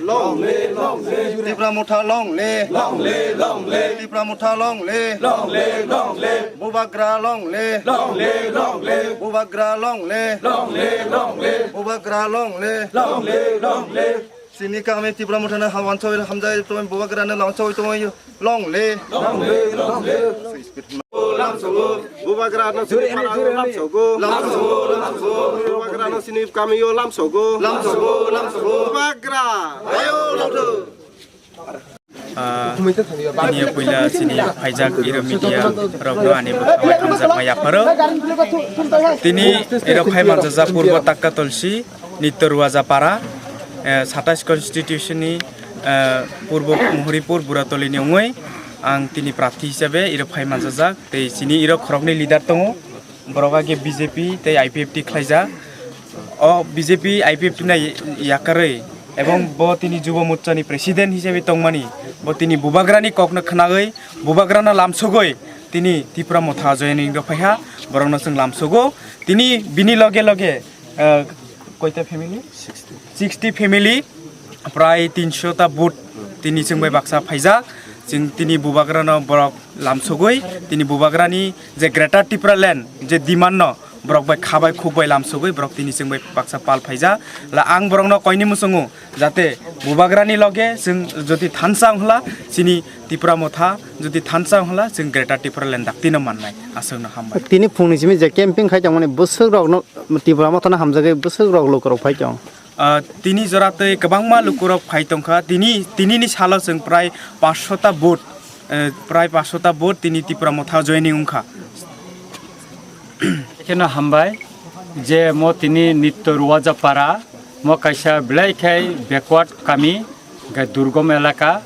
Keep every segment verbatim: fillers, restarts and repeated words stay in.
Long live, long live. Tipra Motha long live. Long live, long live. Tipra Motha long live. Long live, long live. Bubagra long live. Long live, long live. Bubagra long live. Long live, long live. Bubagra long live. Long live, long live. Chini kami Tipra Motha no ha-, wansugwi hamjagwi tongwi, Bubagra no lamsugwi tongwi. Long live. Long live, long live. Bubagra no chini phala o lamsogo. Lamsogo, lamsogo. Bubagra no chini kami o lamsogo. Lamsogo, lamsogo. Bubagra. Ayo, lamsogo. Ah, tini puila chini phaijak iro media rokno ani bwkhao hamjakma yapharo. Tini iro phai manjajak Purbo Takka Tolsi. Nitto Ruaja Para, eh, satais constitution ni, eh, Purbo Muhuripur Buratoli ni wngwi ang tini prarthi hisabe iro phai manjajak, tei chini iro khoroknwi leader tongo, borok age B J P tei I P F T khlaijak. O B J P I P F T no yakarwi ebong bo tini Jubo Morcha ni president hisabe tongmani, bo tini Bubagra ni kok no khwnagwi, Bubagra no lamsogwi tini Tipra Motha joining rw phaiha, borok no chwng lamsogo. Tini bini loge loge, eh, koita family? Sixty. Sixty family, prai tinsho ta vote tini chwng bai baksa phaijak. Chwng tini Bubagra no borok lamsogwi, tini Bubagra ni je Greater Tipraland je demand no borok bai kha bai khuk bai lamsogwi borok tini chwng bai baksa pal phaijak. La ang borok no koini muchungo jate Bubagra ni loge chwng jodi thansa wngla chini Tipra Motha jodi thansa wngla chwng Greater Tipraland dakti no mannai. Aswk no hambai. Tini phungni simi je camping khai tongmani bwswk rokno Tipra Motha no hamjagwi bwswk rok lukurok phai tong. Ah, tini jora tei kwbangma lukurok phai tongkha. Tini, tinini salo chwng prai paanch sho ta vote, eh, prai paanch sho ta vote tini Tipra Motha joining wngkha. Kheno hambai je mo tini Nitto Ruaja Para, mo kaisa belai khai backward kami, hingke durgom elaka,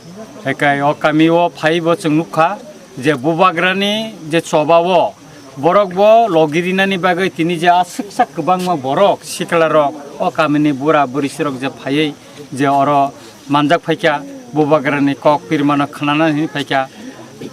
hingke o kami o phai bo chwng nukha je Bubagrani je choba o borok bo logi rinani bagwi tini je aswksa kwbangma borok sikla rok o kamini bura bwrwi sirok je phaiwi je oro manjak phaikha, Bubagrani kok pirmano khwnana hinwi phaikha.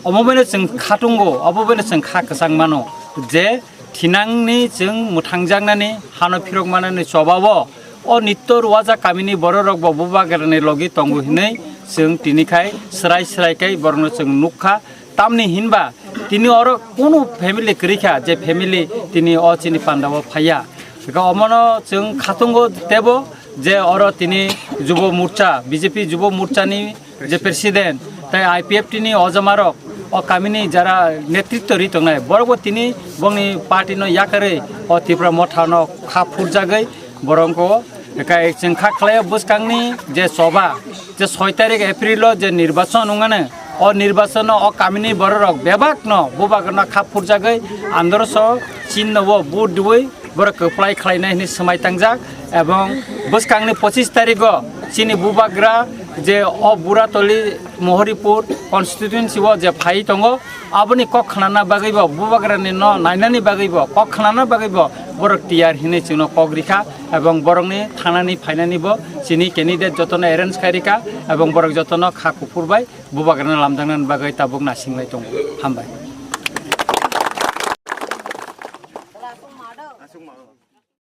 Omo baino chwng khatungo, obo baino chwng kha kwchang mano je thinangni chwng mwthangjaknani hano phirok manani chobao o Nitto Ruaja kamini bororok bo Bubagrani logi tongo hinwi chwng tini khai swrai swrai khai borokno chwng nukha. Tamni hinba tini oro kunu family kwrwi kha je family tini o chini pandao phaiya. Eka omono chwng khatungo tebo je oro tini Jubo Morcha, B J P Jubo Morchani je president tei I P F T ni ojamarok o kamini jara netritto ri tongnai borokbo tini bongni party no yakarwi o Tipra Motha no kha phurjagwi borokno kai chwng kha khlaio bwskangni je choba je soi tarik April o je nirbachon wngmani o nirbachon o kamini bororok bebak no Bubagrano kha phurjagwi androso chinno o vote diwi borok kwplai khlainai hinwi swmai tangjak, ebong bwskangni pochis tarigo chini Bubagra je o Buratoli Mohoripur constituency o je phai tongo, aboni kok khnana bagwi bo, Bubagrani no nainani bagwi bo, kok khnana bagwi bo borok tiyar hinwi chwngno kok rikha, ebong borokni thanani phainani bo chini candidate jotono arrange khai rikha, ebong borok jotono kha kuphur bai Bubagrano lamjaknani bagwi tabuk nasinglai tongo. Hambai.